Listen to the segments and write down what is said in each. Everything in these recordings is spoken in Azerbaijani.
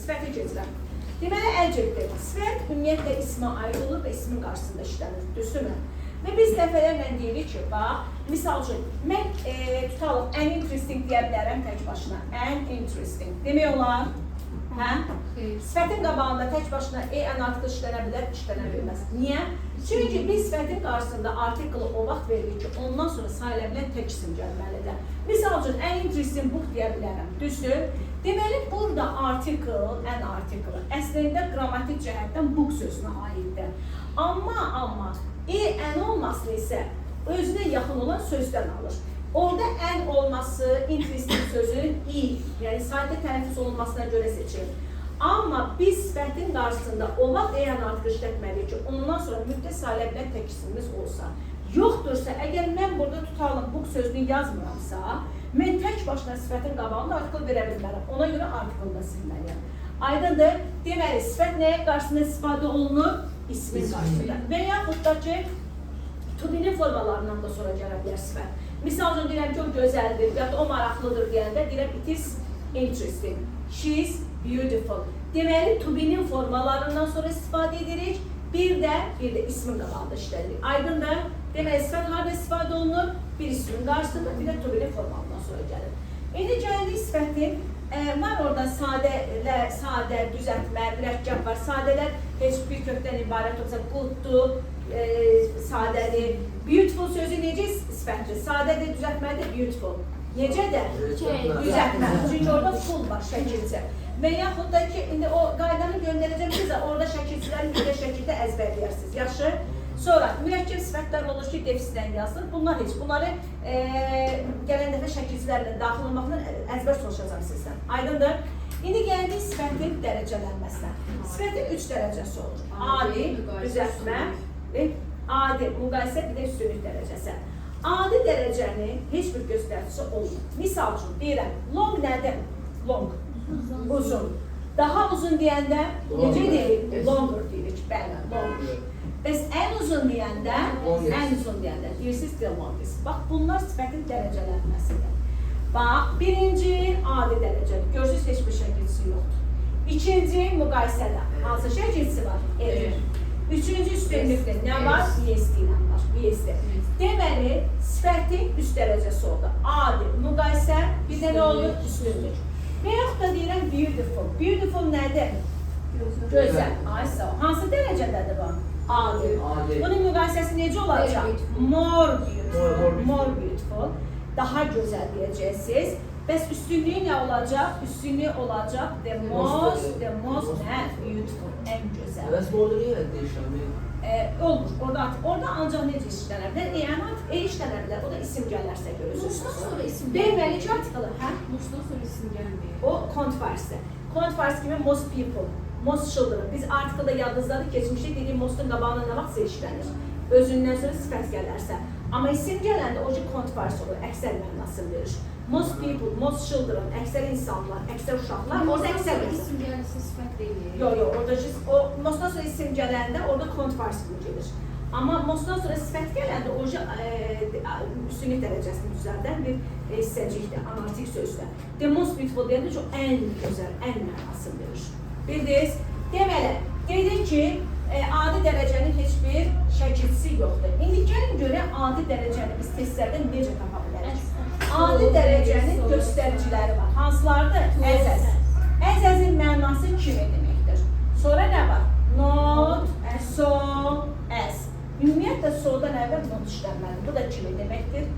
Sifətə keçirəm. Deməli, adjective. Sifət ümumiyyətlə ismə aid olur və ismin qarşısında işlənir. Düzdürmü? Və biz dəfələrlə deyirik ki, bax, misal üçün, mən tutalım, an interesting deyə bilərəm tək başına. An interesting. Demək olar? Hə? Xeyr. Sifətin qabağında tək başına a, an article işlənə bilər, işlənə bilməz. Niyə? Çünki biz sifətin qarşısında article o vaxt veririk ki, ondan sonra sayıla bilən tək isim gəlməlidir. Misal üçün, an interesting book deyə bilərəm. Düzdür? Deməli, burada article, an article əslində qrammatik cəhətdən book sözünə aiddir. Amma a, an olması isə özünə yaxın olan sözdən alır. Orada an olması interesting sözünün i, yəni sadə tələffüz olunmasına görə seçilir. Amma biz sifətin qarşısında o vaxt a, an article işlətməliyik ki, ondan sonra mübtəd sayıla bilən tək isimimiz olsa. Yoxdursa, əgər mən burada tutalım book sözünü yazmıramsa, mən tək başına sifətin qabağında article verə bilmərəm. Ona görə article da silməliyəm. Aydındır? Deməli, sifət nəyin qarşısında istifadə olunur? İsmin qarşısında. Və yaxud da ki, to be-nin formalarından da sonra gələ bilər sifət. Misal üçün deyirəm ki, o gözəldir və ya da o maraqlıdır deyəndə deyirəm it is interesting. She is beautiful. Deməli, to be-nin formalarından sonra istifadə edirik. Bir də ismin qabağında işlədirik. Aydındır? Deməli, sifət harada istifadə olunur? Bir ismin qarşısında, bir də to be-nin formalarından sonra gəlir. İndi gəldik sifətin var orada sadələr, sadə, düzəltmə, mürəkkəb var. Sadələr heç bir kökdən ibarət olsa good'dur, sadədir. Beautiful sözü necə sifətdir? Sadədir, düzəltmədir, beautiful. Necədir? Düzəltmə. Çünki orada ful var, şəkilçi. Və yaxud da ki, indi o qaydanı göndərəcəm sizə, orada şəkilçiləri bir də şəkildə əzbərləyərsiniz. Yaxşı? Sonra mürəkkəb sifətlər olur ki, defislə yazılır. Bunlar heç. Bunları gələn dəfə şəkilçilərlə daxil olmaqla əzbər soruşacağam sizdən. Aydındır? İndi gəldik sifətin dərəcələnməsinə. Sifətin üç dərəcəsi olur. Adi, düzəltmə, adi, müqayisə, bir də üstünlük dərəcəsi. Adi dərəcənin heç bir göstəricisi olmur. Misal üçün deyirəm, long nədir? Long. Uzun. Daha uzun deyəndə necə deyirik? Longer deyirik. Bəli, longer. Bəs ən uzun deyəndə, Longest. ən uzun deyəndə deyirsiniz the longest. Bax, bunlar sifətin dərəcələnməsidir. Bax, birinci adi dərəcədir. Görürsünüz, heç bir şəkilçisi yoxdur. İkinci müqayisədə hansı şəkilçisi var? E. Üçüncü üstünlükdə nə var? EST ilə var. EST. Deməli, sifətin üst dərəcəsi oldu. Adi, müqayisə, bir də nə olur? Üstünlük. Və yaxud da deyirəm beautiful. Beautiful nədir? Gözəl. Ay sağ ol. Hansı dərəcədədir bu? Adi. Adi. Bunun müqayisəsi necə olacaq? Very beautiful. More beautiful. More More beautiful. Daha gözəl deyəcəksiniz. Bəs üstünlüyü nə olacaq? Üstünlüyü olacaq the most, the most nə? Beautiful. Ən gözəl. Bəs orada niyə değişən? Olmur. Orada artıq orada ancaq necə işlənə bilər? Yəni artıq e işlənə bilər. O da isim gələrsə görürsünüz. Most'dan sonra isim Deməli ki, article, hə? Most'dan sonra isim gəlmir. O quantifiers. Quantifiers kimi most people, most children. Biz article'da yadınızdadır, keçmişdə dedik most'un qabağına nə vaxtsa işlənir. Özündən sonra sifət gələrsə. Amma isim gələndə o ki quantifiers olur, əksər mənasını verir. Most people, most children, əksər insanlar, əksər uşaqlar, orada Most'dan əksər sonra mənası. isim gəlirsə sifət deyil. Yox, orada o most'dan sonra isim gələndə orada quantifiers kimi gedir. Amma most'dan sonra sifət gələndə o üstünlük dərəcəsini düzəldən bir hissəcikdir, analitik sözdür. The most beautiful deyəndə çox ən gözəl, ən mənasını verir. Bildiniz? Deməli, dedik ki, adi dərəcənin heç bir şəkilçisi yoxdur. İndi gəlin görək adi dərəcəni biz testlərdə necə tapa bilərik. Adi dərəcənin göstəriciləri var. Hansılardır? As as. As as'in mənası kimi deməkdir. Sonra nə var? Not, so, as. Ümumiyyətlə so'dan əvvəl not işlənməlidir. Bu da kimi deməkdir.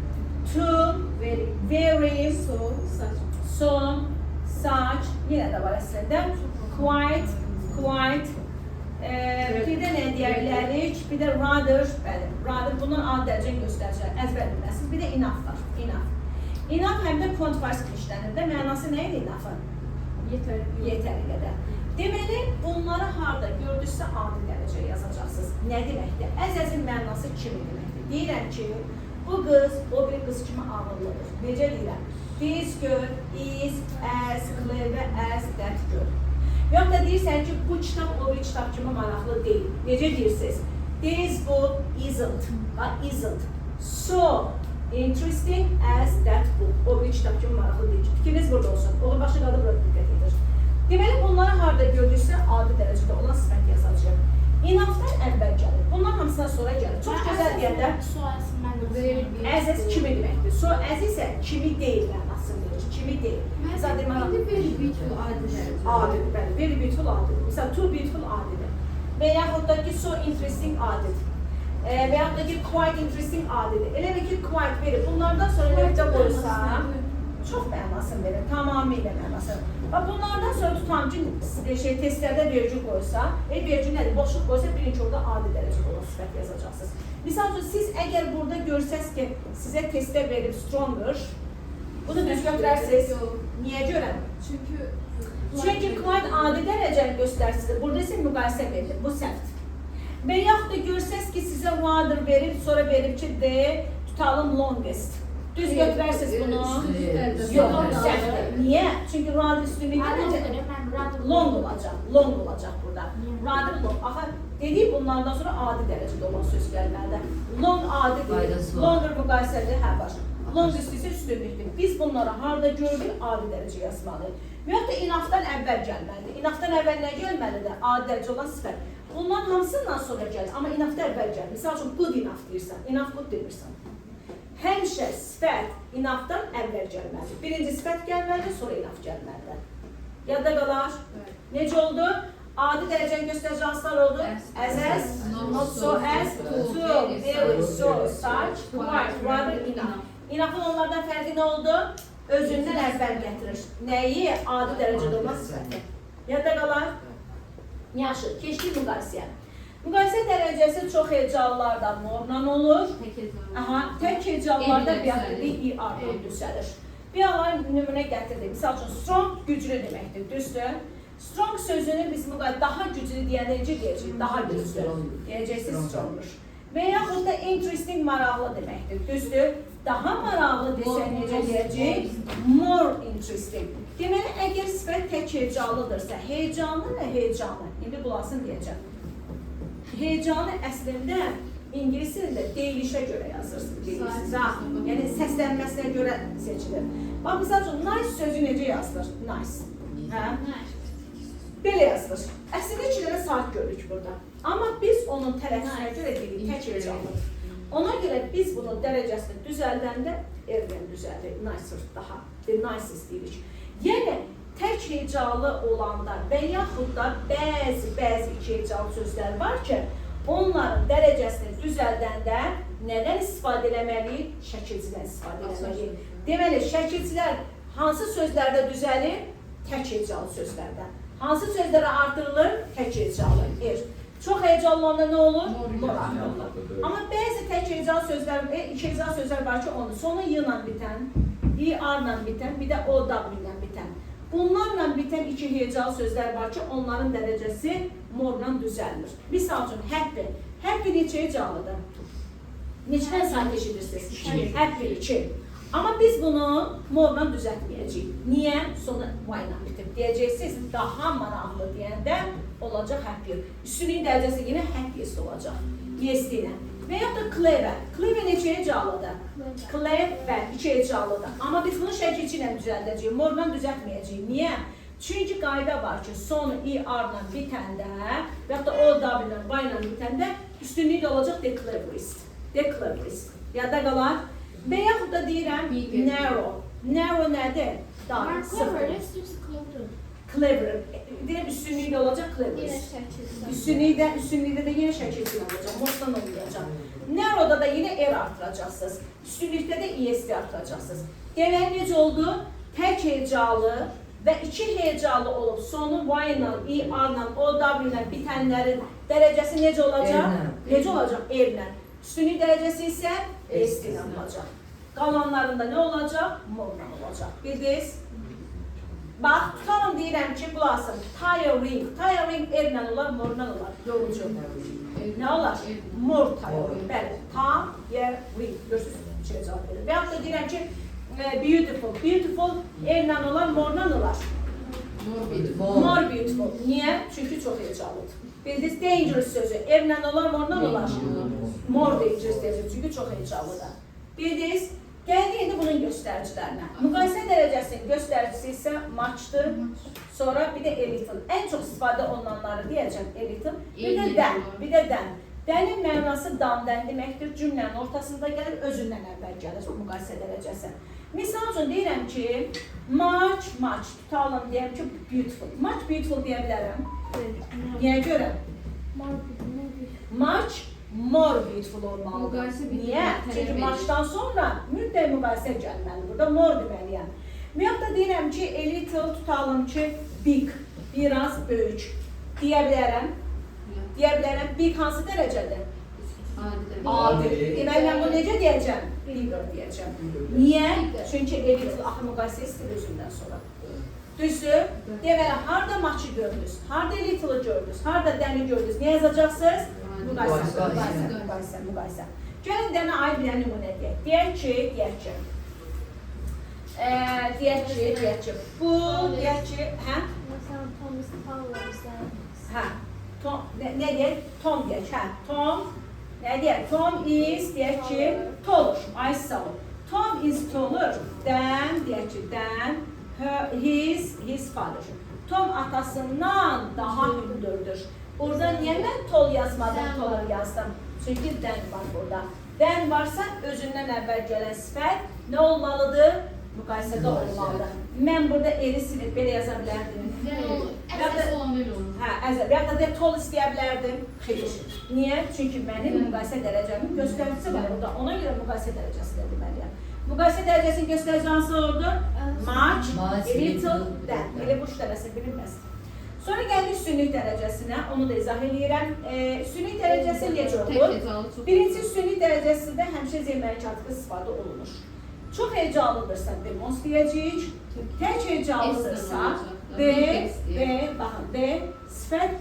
Too, Very. very, So, such. so, such, yenə də var əslində. Quite, quite. Bir də nə deyə bilərik? Bir də rather, bəli, rather bundan adi dərəcəni göstəricilər əzbər bilməsiniz. Bir də enough var, enough. Enough həm də quantifiers kimi işlənir də. Mənası nə idi enough'ın? Yeter. Yetəri qədər. Deməli, bunları harda gördünüzsə adi dərəcə yazacaqsınız. Nə deməkdir? As as'in mənası kimi deməkdir? Deyirəm ki, bu qız o bir qız kimi ağıllıdır. Necə deyirəm? This girl is as clever as that girl. Yox da deyirsən ki, bu kitab o bir kitab kimi maraqlı deyil. Necə deyirsiniz? This book isn't, bax isn't so interesting as that book. O bir kitab kimi maraqlı deyil. Fikriniz burada olsun. O başı qaldı, burada diqqət edir. Deməli, bunları harda gördüksə, adi dərəcədə olan sifət yazacağıq. Enough-dan əvvəl gəlir. Bunların hamısından sonra gəlir. Çox gözəl deyəndə So as mənası. Very as as kimi deməkdir. So as isə kimi deyil mənasını verir. Kimi deyil. Məsələn, deməli, İndi very beautiful adi dərəcə. Adidir, bəli. Very beautiful adidir. Məsələn, too beautiful adidir. Və yaxud da ki, so interesting adidir. Və yaxud da ki, quite interesting adidir. Elə bil ki, quite verir. Bunlardan sonra nöqtə qoysa, çox mənasını verir. Tamamilə mənasını. Bax, bunlardan sonra tutam ki, şey, testlərdə vergül qoysa, vergül nədir? Boşluq qoysa, birinci orada adi dərəcədə olan sifət yazacaqsınız. Misal üçün, siz əgər burada görsəz ki, sizə testdə verib stronger, bunu düz götürərsiniz. Yox. Niyə görə? Çünki Çünki quite adi dərəcəni göstərir. Burada isə müqayisə verilir. Bu səhvdir. Və yaxud da görsəz ki, sizə rather verib, sonra verib ki, D, tutalım longest. Düz götürərsiniz bunu. Yox, səhvdir. Niyə? Çünki rather üstünlük dərəcə long olacaq. Long olacaq burada. Rather long. Axı dedik bunlardan sonra adi dərəcədə olan söz gəlməlidir. Long adidir. Faydası var. Longer müqayisədir, hə var. Longest isə üstünlükdür. Biz bunları harda gördük, adi dərəcə yazmalıyıq. Və yaxud da enough-dan əvvəl gəlməlidir. Enough-dan əvvəl nə gəlməlidir? Adi dərəcə olan sifət. Bunların hamısından sonra gəlir, amma enough-dan əvvəl gəlir. Misal üçün good enough deyirsən, enough good demirsən. Həmişə sifət enough-dan əvvəl gəlməlidir. Birinci sifət gəlməlidir, sonra enough gəlməlidir. Yadda qalar? Necə oldu? Adi dərəcəni göstərici hansılar oldu? As, as, not so as, too, very, so, such, quite, rather, enough. Enough'ın onlardan fərqi nə oldu? Özündən əvvəl gətirir. Nəyi? Adi dərəcədə olan sifəti. Yadda qalar? Yaxşı, keçdik müqayisəyə. Müqayisə dərəcəsi çox hecalılarda more-la olur. Aha, tək hecalılarda Eyni bayaq düzəlir. dedik ER-la düzəlir. Bir alan nümunə gətirdik. Misal üçün strong güclü deməkdir, düzdür? Strong sözünü biz müqayisə daha güclü deyəndə necə deyəcəyik? Daha güclü. Strong. Deyəcəksiniz Stronger. stronger. Və yaxud da interesting maraqlı deməkdir, düzdür? Daha maraqlı desək necə deyəcəyik? More interesting. Deməli, əgər sifət tək hecalıdırsa, hecanlı nə hecanlı? İndi bulasın deyəcəm. Hecanı əslində ingilis dilində deyilişə görə yazırsınız, deyirsiniz ha. Yəni səslənməsinə görə seçilir. Bax məsəl üçün nice sözü necə yazılır? Nice. Hə? Belə yazılır. Əslində iki dənə saat görürük burada. Amma biz onun tələffüzünə görə deyirik tək hecalıdır. Ona görə biz bunun dərəcəsini düzəldəndə R-lə düzəldir. Nicer daha. The nicest deyirik. Yəni tək hecalı olanda və yaxud da bəzi iki hecalı sözlər var ki, onların dərəcəsini düzəldəndə nədən istifadə eləməliyik? Şəkilçidən istifadə eləməliyik. Deməli, şəkilçilər hansı sözlərdə düzəlir? Tək hecalı sözlərdə. Hansı sözlərə artırılır? Tək hecalı. R. Çox hecalı olanda nə olur? More. More artırılır. Amma bəzi tək hecalı sözlər, iki hecalı sözlər var ki, onu sonu y ilə bitən, i r ilə bitən, bir də o w ilə bitən. Bunlarla bitən iki hecalı sözlər var ki, onların dərəcəsi more-la düzəlir. Misal üçün happy. Happy neçə hecalıdır? Neçədən sayı eşidirsiniz? İki. Happy 2. Amma biz bunu more-la düzəltməyəcəyik. Niyə? Sonu y ilə bitib. Deyəcəksiniz, daha maraqlı deyəndə olacaq happier. Üstünlüyün dərəcəsi yenə happiest olacaq. Est ilə. Və yaxud da clever. Clever neçə hecalıdır? Clever iki hecalıdır. Amma biz bunu şəkilçi ilə düzəldəcəyik. More-la düzəltməyəcəyik. Niyə? Çünki qayda var ki, sonu i r ilə bitəndə və yaxud da o w ilə, y ilə bitəndə üstünlük də olacaq the cleverest. The cleverest. Yadda qalar. Və yaxud da deyirəm Bigger. narrow. Narrow nədir? Dar, sıxdır. Clever, yoxsa clever? Clever. Deyirəm üstünlüyü də olacaq Yenə cleverest. şəkilçi. Üstünlüyü də yenə şəkilçi olacaq, more-dan olmayacaq. Narrow'da da yenə R artıracaqsınız. Üstünlükdə də EST artıracaqsınız. Deməli necə oldu? Tək hecalı və iki hecalı olub sonu Y ilə, I, R ilə, O, W ilə bitənlərin dərəcəsi necə olacaq? R-lə. Necə olacaq? R ilə. Üstünlük dərəcəsi isə ST ilə olacaq. Qalanlarında nə olacaq? More-la olacaq. Bildiniz? Bax, tutalım deyirəm ki, bulasın. Tiring. Tiring R-lə olar, more-la olar. Yorucu. Nə olar? More tiring. Bəli. Tiring. Görürsünüz, şey cavab verir. Və yaxud da deyirəm ki, beautiful. Beautiful R-lə olar, more-la olar. More beautiful. More beautiful. Niyə? Çünki çox hecalıdır. Bildiniz, dangerous sözü R-lə olar, more-la olar. More dangerous deyəcək, çünki çox hecalıdır. Bildiniz? Gəldik indi bunun göstəricilərinə. Müqayisə dərəcəsinin göstəricisi isə much'dır. Sonra bir də a little. Ən çox istifadə olunanları deyəcəm a little. Bir də than, bir də than. Than'in mənası dan-dən deməkdir. Cümlənin ortasında gəlir, özündən əvvəl gəlir müqayisə dərəcəsi. Misal üçün deyirəm ki, much, much tutalım deyəm ki, beautiful. Much beautiful deyə bilərəm. Niyə görə? More beautiful. Much more beautiful olmalıdır. Müqayisə bir Niyə? tərəf Çünki edir. much'dan sonra mütləq müqayisə gəlməlidir. Burada more deməliyəm. Və da deyirəm ki, a little tutalım ki, big, biraz böyük deyə bilərəm. Deyə bilərəm. Big hansı dərəcədir? Adi dərəcə. Adi. Deməli mən bunu necə deyəcəm? Bigger deyəcəm. Niyə? Çünki a little axı müqayisə istəyir özündən sonra. Düzdür? Deməli, harda much'ı gördünüz, harda little'ı gördünüz, harda than'i gördünüz, nə yazacaqsınız? Müqayisə, müqayisə, müqayisə, müqayisə. Gəlin than'ə aid bir dənə nümunə deyək. Deyək ki, bu, deyək ki, hə? Məsələn, Tom is taller than. Hə, Tom, nə deyək? Tom deyək, hə, Tom, nə deyək? Tom is, deyək ki, taller, ay sağ ol. Tom is taller than, deyək ki, than his father. Tom atasından daha hündürdür. Burada niyə mən tall yazmadım, taller yazdım? Çünki than var burada. Than varsa özündən əvvəl gələn sifət nə olmalıdır? Müqayisədə olmalıdır. Mən burada er'i silib belə yaza bilərdim. Yəni o əsas olan elə olur. Hə, əzəl. Və ya da tall istəyə bilərdim. Xeyr. Niyə? Çünki mənim müqayisə dərəcəmin göstəricisi var burada. Ona görə müqayisə dərəcəsi də deməliyəm. Müqayisə dərəcəsinin göstəricisi hansı oldu? Much, Much, a little, little, than. Elə bu üç dənəsi bilinməz. Sonra gəldik üstünlük dərəcəsinə. Onu da izah eləyirəm. Üstünlük dərəcəsi necə Tək olur? hecalı çox. Birinci üstünlük dərəcəsində həmişə zəmiri artıq istifadə olunur. Çox hecalıdırsa the most deyəcəyik. Tək hecalıdırsa the, the, baxın, the, sifət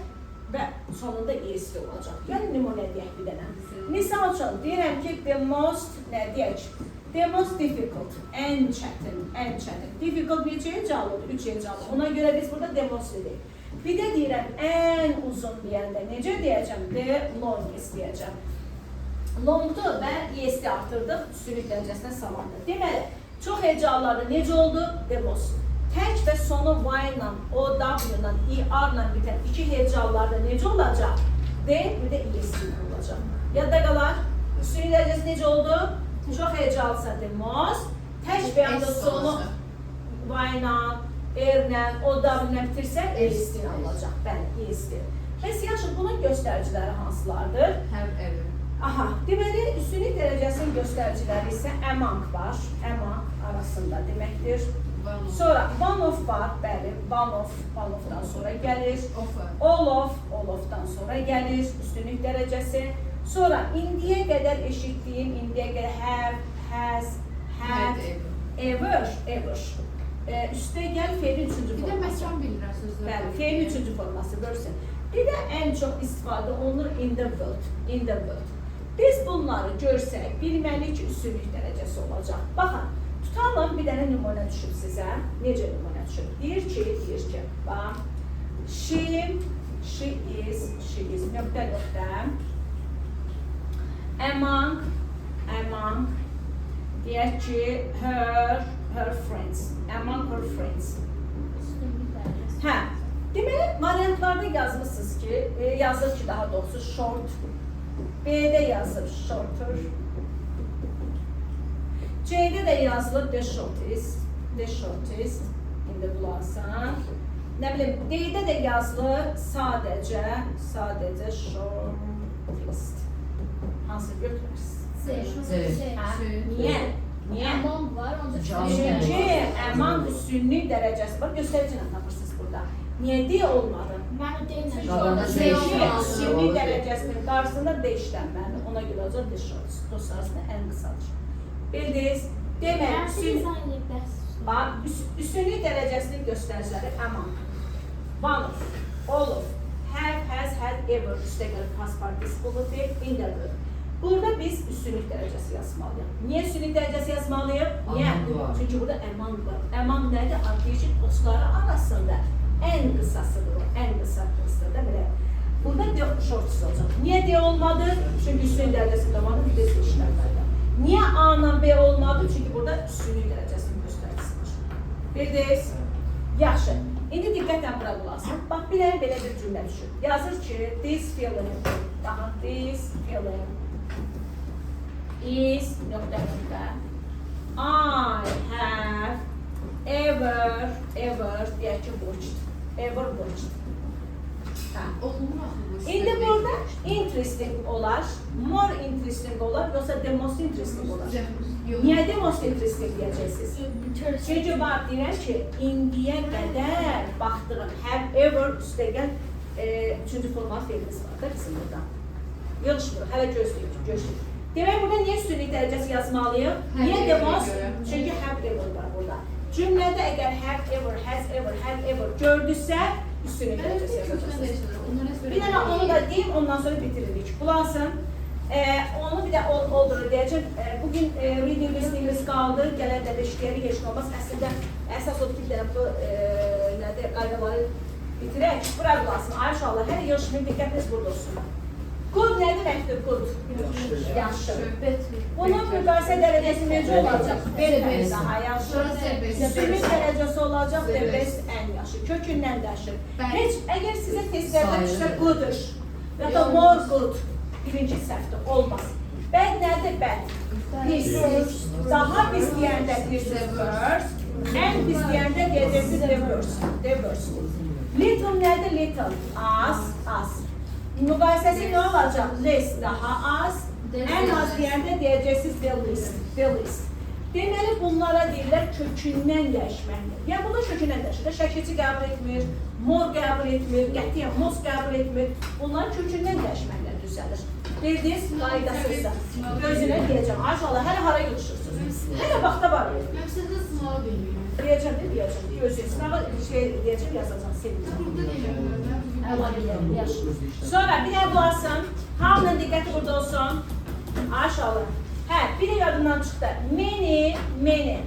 və sonunda est olacaq. Gəlin nümunə deyək bir dənə. Misal üçün, deyirəm ki, the most, nə deyək? The most difficult, ən çətin, ən çətin. Difficult neçə hecalıdır? Üç hecalı. Ona görə biz burada the most dedik. Bir də deyirəm, ən uzun deyəndə necə deyəcəm? The longest deyəcəm. Long'du və est artırdıq, üstünlük dərəcəsinə salandı. Deməli, çox hecalılarda necə oldu? The most. Tək və sonu Y ilə, O, W ilə, ER ilə bitən iki hecalılarda necə olacaq? The, bir də EST ilə olacaq. Yadda qalar, üstünlük dərəcəsi necə oldu? Çox hecalısa the most, tək və ya da S sonu olacaq. Y ilə, R ilə, O, W ilə bitirsə, EST ilə olacaq. Bəli, EST. Bəs yaxşı, bunun göstəriciləri hansılardır? Have ever. Aha, deməli üstünlük dərəcəsinin göstəriciləri isə among var, among arasında deməkdir. One of. Sonra one of var, bəli, one of, one of'dan sonra gəlir. Of. All of, all of'dan sonra gəlir üstünlük dərəcəsi. Sonra indiyə qədər eşitdiyim, indiyə qədər have, has, had, Had ever. ever, ever. Üstə gəl feilin üçüncü Bir də forması. məkan bilirəm sözlər. Bəli, feilin üçüncü forması versin. Bir də ən çox istifadə olunur in the world, in the world. Biz bunları görsək, bilməliyik ki, üstünlük dərəcəsi olacaq. Baxın, tutalım bir dənə nümunə düşüb sizə. Necə nümunə düşüb? Deyir ki, bax, she is, nöqtə, nöqtə, among, deyək ki, her friends, among her friends. Üstünlük dərəcəsi. Hə. Deməli, variantlarda yazmısınız ki, yazır ki, daha doğrusu short. B-də yazır shorter. C-də də yazılır the shortest, the shortest. İndi bularsan. Nə bilim, D-də də yazılır sadəcə shortest. Hansı götürürsünüz? C. C. C. Hə? C. Niyə? Niyə? Among var, onda Çünki among üstünlük dərəcəsi var. Göstərici ilə tapırsınız burada. Niyə D olmadı? Mən o deyiləm. Çünki Qabağında orada C C Çünki olmalı. üstünlük dərəcəsinin qarşısında D işlənməlidir. Ona görə olacaq D shortest. Dost arasında ən qısadır. Bildiniz? Demək, Mən üstün, dizayn bəs. bax, üstünlük dərəcəsinin göstəriciləri among, one of, all of, have, has, had, ever, üstə gəlib past participle feil, in the verb. Burada biz üstünlük dərəcəsi yazmalıyıq. Niyə üstünlük dərəcəsi yazmalıyıq? Niyə? Among var. Çünki burada among var. Among nədir? Deyir ki, dostları arasında ən qısasıdır o, ən qısa qısa da belə. Burada D shortest olacaq. Niyə D olmadı? Çünki üstünlük dərəcəsində olmadı, bir də işlənmədi. Niyə A ilə B olmadı? Çünki burada üstünlük dərəcəsinin göstəricisi var. Bildiniz? Yaxşı. İndi diqqətlə bura qulaq asın. Bax, bir dənə belə bir cümlə düşür. Yazır ki, this film, baxın, this film is nöqtə nöqtə. I have ever, ever, deyək ki, watched. Ever watched. Hə. Oxunur axı bu. İndi burada interesting olar, more interesting olar, yoxsa the most interesting olar. Yox. Niyə the most interesting deyəcəksiniz? Çünki bax deyirəm ki, indiyə qədər baxdığım have ever üstəgəl üçüncü formal feilimiz var da bizim burada. Yığışmır, hələ gözləyirik, gözləyirik. Demək burada niyə üstünlük dərəcəsi yazmalıyıq? Have Niyə the ever'e most? görə. Çünki have ever var burada. Cümlədə əgər have ever, has ever, had ever gördüsə, üstünlük Mən dərəcəsi kökdən yazacaqsınız. dəyişilir. Ondan ezberə. Bir dənə onu da deyim, ondan sonra bitiririk. Qulaq. Onu bir də oldur deyəcəm. Bugün reading listeningimiz qaldı. Gələn dəfə işləyərik, heç nə olmaz. Əslində əsas odur ki, bir dənə bu nədir, qaydaları bitirək. Bura qulaq asın. Ay uşaqlar, hələ yığışmayın, diqqətiniz burada olsun. Good nə deməkdir good? Yaxşı. Bunun müqayisə dərəcəsi necə olacaq? Better, daha yaxşı. Sonra the best. Üstünlük dərəcəsi olacaq, the The best ən yaxşı. Kökündən dəyişir. Bəli. Heç əgər sizə testlərdə Sayılır. düşsə gooder ya da more good birinci səhvdir, olmaz. Bad nədir bad? Pis. Daha pis deyəndə deyirsiniz worse. Ən pis deyəndə deyəcəksiniz the worst. The worst. Little nədir little? Az, az. Müqayisəsi nə olacaq? Less, daha az. Ən az deyəndə deyəcəksiniz the least. The least. Deməli bunlara deyirlər kökündən dəyişməkdir. Yəni bunlar kökündən dəyişir. Şəkilçi qəbul etmir, more qəbul etmir, qətiyyən most qəbul etmir. Bunlar kökündən dəyişməklə düzəlir. Bildiniz, qaydasızsa. Gözünə deyəcəm. Ay uşaqlar, hələ hara yığışırsınız? Hələ vaxta var. Mən sizə sınağı bilmirəm. Deyəcəm də, deyəcəm. Gözün sınağı şey deyəcəm, yazacam, sevinəcəm. Qrupda deyirəm mən. Əla bilirəm, yaxşı. Sonra bir də bulasın. Hamının diqqəti burada olsun. Ay uşaqlar. Hə, bir də yadımdan çıxdı. Many, many.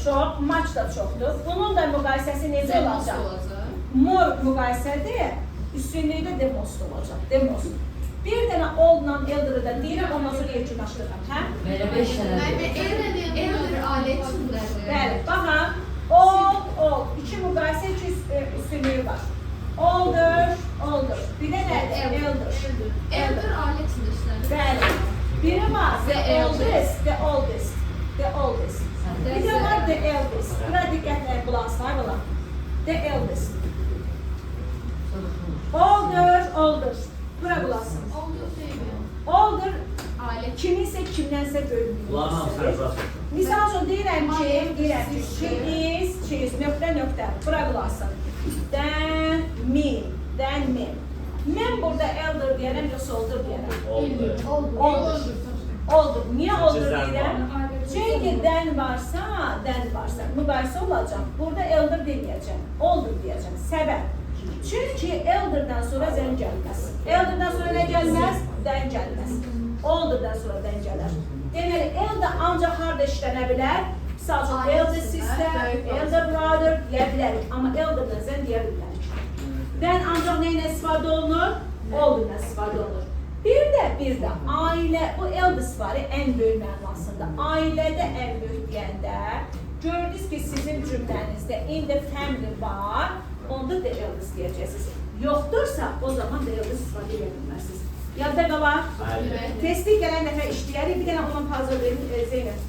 Çox, much da çoxdur. Bunun da müqayisəsi necə olacaq? Olacaq. More müqayisədir, üstünlüyü də the most olacaq. The most. Bir dənə old-la elder'ı da deyirəm, ondan sonra yekunlaşdırıram. Hə? Belə beş dənə. Mən elder, elder ailə içindədir. Bəli, baxın. Old, old. İki müqayisə, iki üstünlüyü var. Older, older. Bir də nədir? Elder. Elder ailə içində işlənir. Bəli. Biri var, the The eldest. oldest, the oldest, the oldest. Bir də var the eldest. Buna diqqətlə qulaq asın, ay bala. The eldest. Older, older. Bura qulaq asın. Older baby. Older Ailə kiminsə kimdənsə böyüklüyünü Bunların hamısı göstərir. əsas. Misal üçün deyirəm ki, she is, nöqtə, nöqtə, bura qulaq asın. Than me, than me. Mən burada elder deyərəm, yoxsa older deyərəm? Oldu. Older. Older. Niyə older Çünki deyirəm? Çünki than varsa, than varsa, müqayisə olacaq. Burada elder deməyəcəm, older deyəcəm. Səbəb? Çünki elderdən sonra than gəlməz. Elderdən sonra nə gəlməz? Than gəlməz. Olderdən sonra than gələr. Deməli, elder ancaq harda işlənə bilər? Misal üçün, elder sister, elder brother deyə bilərik. Amma elderdən than deyə bilmərik. Than ancaq nə ilə istifadə olunur? Olderdən istifadə olunur. Bir də ailə, bu eldest var ən böyük mənasında. Ailədə ən böyük deyəndə gördünüz ki, sizin cümlənizdə in the family var, onda the eldest deyəcəksiniz. Yoxdursa, o zaman the eldest istifadə edə bilməzsiniz. Yadda qalar? Bəli. Testi gələn dəfə işləyərik. Bir dənə ondan fazla verin, Zeynəb.